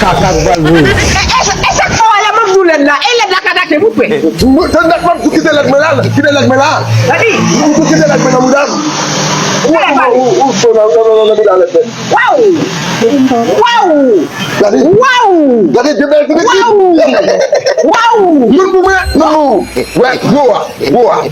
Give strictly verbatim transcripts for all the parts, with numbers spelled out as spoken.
Kaka k pral voye. E, e, e sa k fè w ale, m ap di w lèd la. E lèd la ka atake m, ou kwè? Mwen, tande, m ap di w kite lèd mwen la, kite lèd mwen la. Gade. M ap di w kite lèd mwen nan bouda m. Ou, ou, ou, ou, non, non, non, non, non, bouda lèd mwen. Waw! Waw! Gade. Waw! Gade, de bèl pitit. Waw! Waw! Youn pou mwen, youn pou ou. Wè, gwo a, gwo a.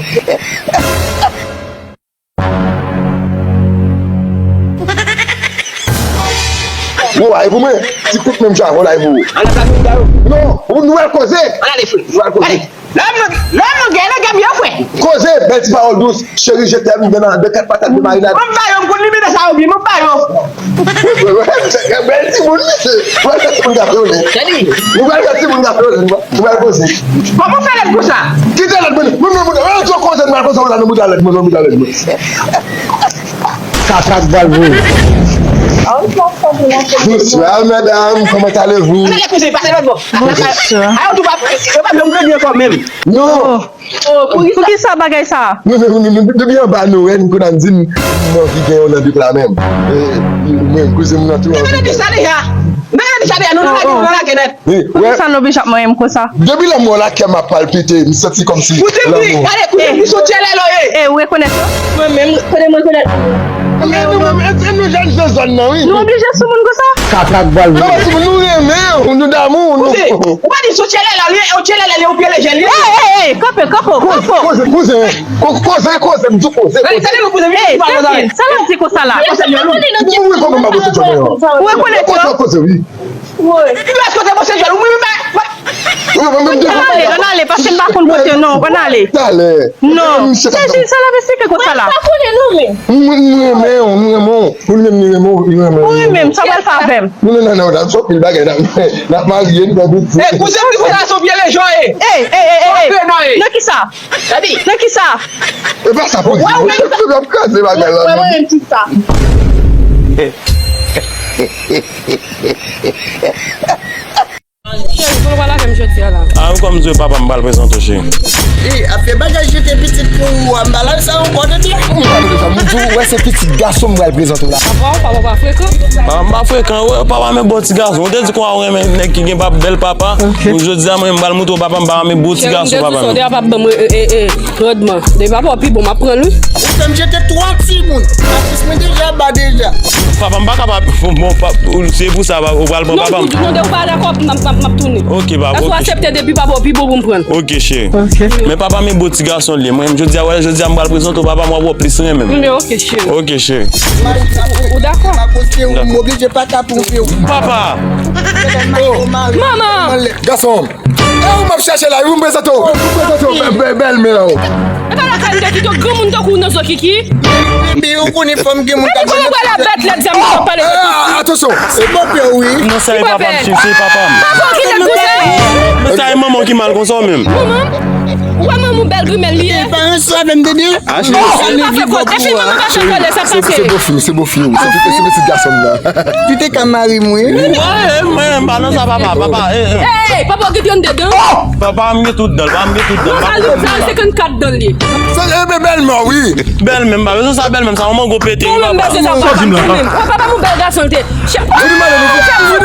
Bon, e pou mwen, ti kout menm jan avè w la, e pou ou. An ap lage w. Non, ou nou al koze. Ann ale, frè. Nou al koze. Ann ale. Lè m, lè m gen, lè m gen, frè. Koze, bèl ti pawòl dous, cheri, je t'aime, de nan, de kat patat, de marinad. M ap ba yo, m konn limite sa yo byen, m ap ba yo. Bèl timoun, mesye. Ou pral fè timoun gate w, nen. Gade. Ou pral fè timoun gate w, nen. Ou pral koze. Kòman w fè lèd konsa? Kite lèd mwen. Mwen, mwen, mwen, mwen, koze, mwen, koze, mwen, mwen, mwen, mwen, mwen. Kaka k pral voye. Bonsoir, madame. Comment allez-vous? Ann ale koze, pase lòt bò. Bonsoir. Ayo, tou pa, yo pa janm grandi ankò menm. Non. Oh, pou ki sa? Pou ki sa bagay sa? Nou, nou, nou, nou, depi anba nou wè, nou konn ap di n, nou anvi gen yon nan de pla menm. E, mwen, kouzen m nan tou anvi. Mwen te di sa deja. Mwen te di sa deja, nou, nou lage, nou lage nèt. Pou ki sa nou oblije ap manyen m konsa? Depi lè m wè w la, kè m ap palpite, m santi kòmsi lanmou. Koute bri, gade, koute bri, sou tchèlè lò ye. E, ou rekonèt yo? Mwen menm, kote mwen rekonèt? Men nou menm, e, e nou jèn nan zòn nan, wi. Nou oblije sou moun konsa? Kaka k pral voye. Non, sou moun, nou renmen, nou damou, nou. Koute, ou pa di sou tchèlè lò ye, ou tchèlè lè, ou pye lejè li. Ey, ey, ey, kanpe, kanpe, kanpe. Koze, koze, koze, koze, koze, m di w koze, koze. Tande nou koze, ey, trankil, sa l ap di konsa la? Ou rekonèt yo? Koze, wi. Wi. Ki lòt kote, monchè, jwèl? Wi, wi, wi. Ann ale, ann ale, paske m pa konn kote w, non, ann ale. Talè. Non. Sezi, sa l ap esplike konsa la? Mwen pa konnen, non, men. Mwen, mwen renmen w, mwen renmen w. Mwen menm, mwen renmen w, mwen renmen w. Ou renmen m, sa w pral fè avè m? Non, non, non, non, non, fò pil bagay, n ap, n ap marye, n ap fè pitit. E, kouzen m di konsa, se yon pye lejè w ye. Ey, ey, ey, ey, ey. Nan kisa? Nan kisa? E pa sa pou di. Waw, men. L ap kraze bagay la, non. Cheri, pou nou pale avè m jodi a la. A, wi, kòm di papa m pral prezante w, cheri. E, ap fè bagay jete pitit pou ou a, m pa laj sa ankò, tande. M pale deja, m di w, wè, se pitit gason m pral prezante w la. Papa w, papa w pa frekan? Papa m pa frekan, wè, papa m yon bon ti gason. Ou te di konsa ou renmen nèg ki gen pap, bèl papa. Ok. Bon, jodi a, mwen, m pral montre w papa m, papa m yon bon ti gason, papa m. Cheri, m te di w, Sondè a p ap ban mwen, e, e, e, randman. Depi papa w pi bon, m ap pran l, wi. Ou fè m jete twa timoun. Atis mwen deja ba deja. Papa m pa kapab. Bon, pa, ou, se pou sa, pa, ou pral pran papa m. Non, non, non, ou pa dakò, m, m, m, m ap tounen. Ok, papa, ok. Aksepte depi papa w pi bon pou m pran l. Ok, cheri. Ok. Men papa m e bon ti gason li ye. Mwen, jodi a, wè, jodi a, m pral prezante w papa m, w ap wè w plis renmen m. Men ok, cheri. Ok, cheri. Ou, ou dakò? M oblije pa ka twonpe w. Papa! Manman! Gason! E ou m ap chache la, ou m prezante w. Ou prezante w, bè-, bè-, bèlmè w. E pa lakay m te kite w, granmoun tankou w nan zo kiki. Men ou konnen fanm gen moun k ap jwenn. Epi kòman w pral la bèt lèd zam ou pale de kiki? Atansyon. Se bòpè w, wi. Non, sa e papa m, cheri, se papa m. Papa w ki lèd konsa? Men sa e manman w ki mal konsa w menm. Manman m? Ou wè manman w bèl grimèl li ye? E pa yon swa avè m, bebe. Ah, cheri. Manman w pa fè kòlè, epi manman w pa fè kòlè, sa pase. Se, se, se bofi m, se bofi w. Se, se, se pitit gason m nan. Li te ka mari m, wi. Mwen, mwen, m pa nan sa, papa, papa, eh, eh. Ey, papa w gen trannde dan? Papa m gen tout dan, papa m gen tout dan. Non, sa, sa, senkannkat dan li. Se, eh, bèlmè, wi. Bèlmè, m pa bezwen sa, bèlmè, sa, yon mango pete, wi, papa. Ou menm bezwen sa, papa m, ou menm. Papa m yon bèl gason, li te. Chè, chè,